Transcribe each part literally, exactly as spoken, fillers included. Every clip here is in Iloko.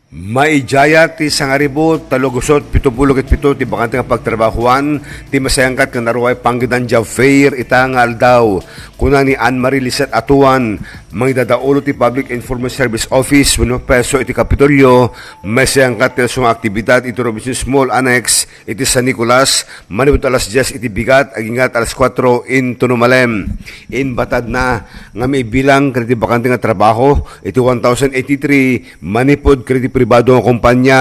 Maidiayat ti sangaribut talugusot pitupulo ket pito ti bakante nga pagtrabahoan ti masayangkat nga naruay panggedan job fair ita nga aldaw. Kuna ni Anne Marie Lisette Atuan, mangidadaulo ti Public Information Service Office wenno PESO iti Kapitolyo, masayangkat ti nasunga aktibidad iti Robinson Small Annex iti San Nicolas, manipud alas dies iti bigat, agingga alas kuatro intono malem. Imbatadna nga maibilang kadagiti bakante nga trabaho iti one thousand eighty-three manipud kadagiti pribado nga kompanya,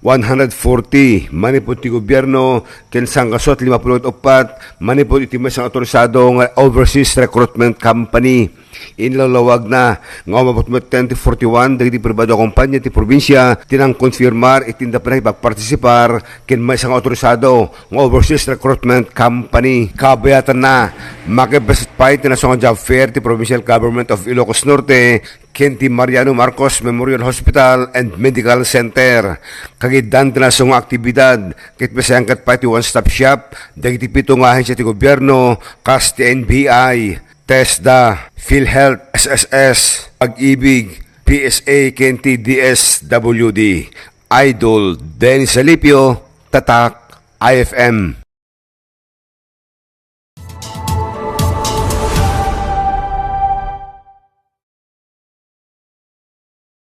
one hundred forty manipud ti gobierno, ken sangkasut lima pulu't uppat manipud iti maysa nga autorisado nga overseas recruitment company. Inlawlawagna nga umabot met ten ti forty-one dagiti pribado a kompanya ti probinsia ti nangkonfirmar iti inda pay pagpartisipar ken maysa nga autorisado nga overseas recruitment company. Kabayatanna, makipasut pay ti nasunga job fair ti Provincial Government of Ilocos Norte ken ti Mariano Marcos Memorial Hospital and Medical Center. Kagiddan ti nasunga aktibidad ket masayangkat pay ti one-stop shop dagiti pito nga ahensia ti gobierno kas ti N B I, TESDA, PhilHealth, S S S, Pag-ibig, P S A, ken ti D S W D. Idol Dennis Alipio, Tatak, I F M.